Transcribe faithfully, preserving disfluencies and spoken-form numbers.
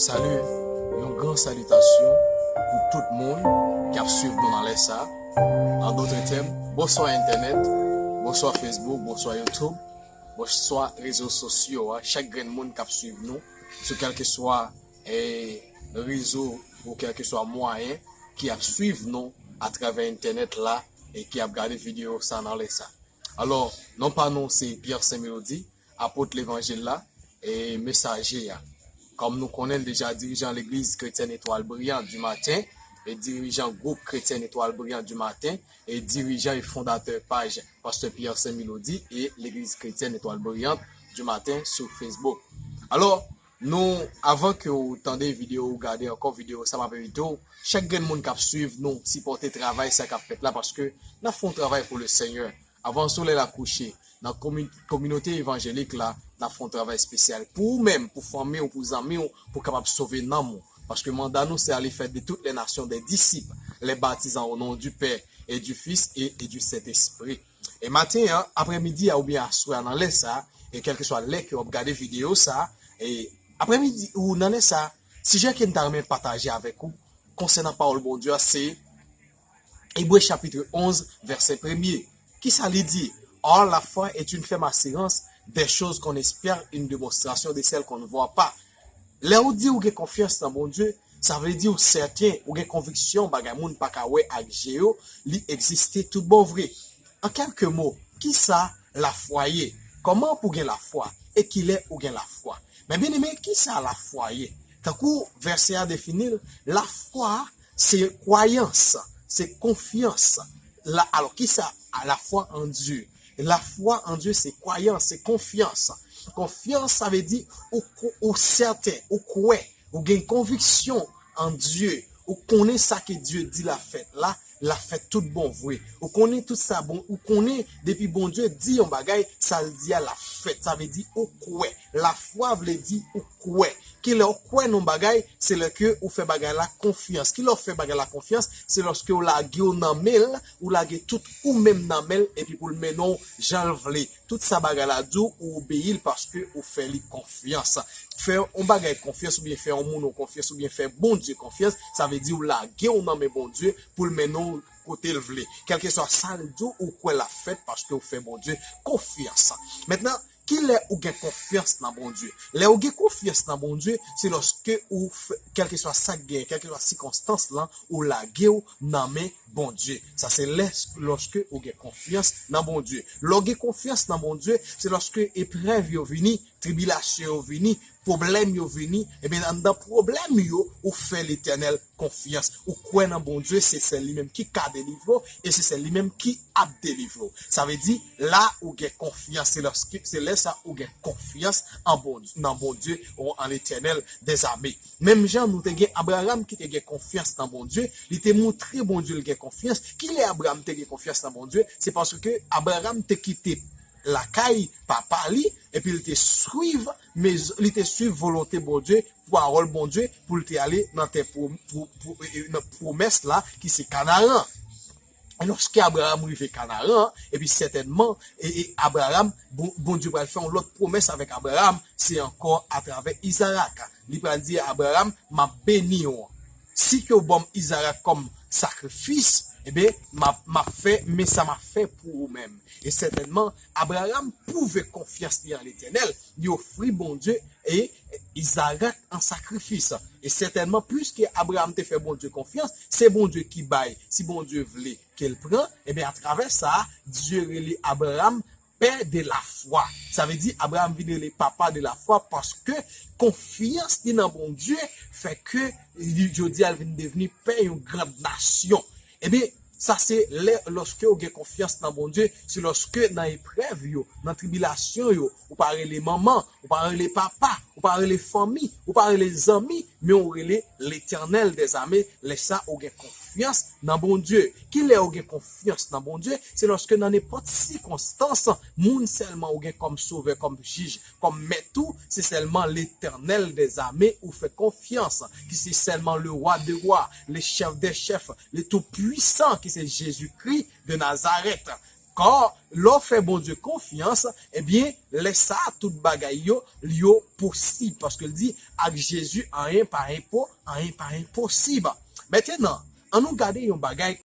Salut, yon gran salitasyon pou tout moun k ap swiv nou nan lè sa. An dòt tèm, bonswa entènèt, bonswa Facebook, bonswa YouTube, bonswa rezo sosyo a, chak grenn moun k ap swiv nou sou kèlkeswa eh, rezo ou kèlkeswa mwayen ki ap swiv nou atravè entènèt la e ki ap gade videyo sa nan lè sa. Alò, non pa nou se Pierre Saint Melody, apot levanjil la e mesaje a. Kòm nou konnen l deja, dirijan Legliz Kretyèn Etwal Briyan di Maten e dirijan gwoup Kretyèn Etwal Briyan di Maten e dirijan e fondatè paj Pastè Pierre Saint Melody e Legliz Kretyèn Etwal Briyant di Maten sou Facebook. Alò, nou, avan ke w tande videyo, ou gade ankò videyo sa, m ap envite w, chak grenn moun k ap swiv nou, sipòte travay sa k ap fèt la, paske n ap fè yon travay pou le Senyè. Avan solèy la kouche, nan komi-, kominote evanjelik la, n ap fè yon travay espesyal pou ou menm, pou fanmi w, pou zanmi w, pou w kapab sove nanm ou. Paske manda nou se aller faire de toutes les nations des disciples, les baptisant au nom du Père et du Fils et, et du Saint-Esprit. E maten an, aprèmidi a oubyen aswè a nan lè sa, e kèlkeswa lè ke w ap gade videyo sa, e aprèmidi ou nan lè sa, sijè ke m ta renmen pataje avèk ou konsènan pawòl Bondye a, se Ebre chapit onz, vèsè premye. Kisa li di? Or, la foi est une ferme assurance des choses qu'on espère, une démonstration de celles qu'on ne voit pas. Lè ou di ou gen konfyans nan Bondye, sa vle di ou sèten, ou gen konviksyon bagay moun pa ka wè ak je yo, li egziste tout bon vre. An kèlke mo, kisa lafwa ye? Kòman pou gen lafwa? E kilè ou gen lafwa? Men byeneme, kisa lafwa ye? Tankou vèsè a defini l, lafwa se kwayans, se konfyans. La, alò, kisa lafwa an Dye? Lafwa an Dye se kwayans, se konfyans. Konfyans, sa vle di ou, ou sèten, ou kwè, ou gen konviksyon an Dye, ou konnen sa ke Dye di l ap fèt la, l ap fèt tout bon vre. Ou konnen tout sa bon, ou konnen depi Bondye di yon bagay, sa l di a l ap fèt. Sa vle di ou kwè. Lafwa vle di ou kwè. Kilè w kwè nan bagay, se lè ke ou fè bagay la konfyans. Kilè w fè bagay la konfyans, se lòske w lage w nan men l, ou lage tout ou menm nan men l, epi pou l mennen w jan l vle. Tout sa bagay la di w, ou obeyi l paske ou fè li konfyans. Fè yon bagay konfyans oubyen fè yon moun ou konfyans oubyen fè Bondye konfyans, sa vle di ou lage w nan men Bondye pou l mennen w kote l vle. Kèlkeswa sa l di w, ou kwè l ap fèt paske ou fè Bondye konfyans. Mentnan, kilè ou gen konfyans nan Bondye? Lè ou gen konfyans nan Bondye, se lòske ou fè, kèlkeswa sa k genyen, kèlkeswa sikonstans lan, ou lage w nan men Bondye. Sa se lè, lòske ou gen konfyans nan Bondye. Lè w gen konfyans nan Bondye, se lòske eprèv yo vini, tribilasyon yo vini, pwoblèm yo vini, ebyen, anndan pwoblèm yo, ou fè Letènèl konfyans. Ou kwè nan Bondye, se sèl li menm ki ka delivre w, e se sèl li menm ki ap delivre w. Sa vle di, la ou gen konfyans, se lòske, se lè sa ou gen konfyans an Bondye, nan Bondye, ou an Letènèl dèzame. Menm jan nou te gen Abraram ki te gen konfyans nan Bondye, li te montre Bondye l gen konfyans. Kilè Abraram te gen konfyans nan Bondye? Se paske Abraram te kite lakay papa li, epi li te swiv, li te swiv volonte Bondye, pawòl Bondye, pou l te ale nan tè pwo-, pwo-, pwo-, e, e, nan pwomès la, ki se Kanaran. E lòske Abraram rive Kanaran, epi sètènman, e, e Abraram, Bon-, Bondye pral fè yon lòt pwomès avèk Abraram, se ankò atravè Izarak. Li pral di Abraram, "M ap beni w. Si ke w ban m Izarak kòm sakrifis, ebyen, m ap, m ap fè, men sa m ap fè pou ou menm." E sètènman, Abraram pwouve konfyans li an Letènèl, li ofri Bondye e Izarak an sakrifis. E sètènman, piske Abraram te fè Bondye konfyans, se Bondye ki bay. Si Bondye vle ke l pran, ebyen, atravè sa, Dye rele Abraram pè de lafwa. Sa vle di, Abraram vin rele papa de lafwa paske konfyans li nan Bondye fè ke li, jodi a, l vin devni pè yon gran nasyon. Ebyen, sa se lè, lòske ou gen konfyans nan Bondye, se lòske nan eprèv yo, nan tribilasyon yo, ou pa rele manman, ou pa rele papa, ou pa rele fanmi, ou pa rele zanmi, men ou rele Letènèl dèzame, lè sa ou gen konfyans nan Bondye. Kilè ou gen konfyans nan Bondye? Se lòske nan nenpòt sikonstans, moun sèlman ou gen kòm sovè, kòm jij, kòm mèt ou, se sèlman Letènèl dèzame ou fè konfyans, ki se sèlman le Roi des rois, le Chef des chefs, le Tout-Puissant, ki se Jezikri de Nazarèt. Kò, lè w fè Bondye konfyans, ebyen, lè sa a, tout bagay yo, yo posib. Paske l di, ak Jezi, anyen pa enpo, anyen pa enposib. Mentenan, ann nou gade yon bagay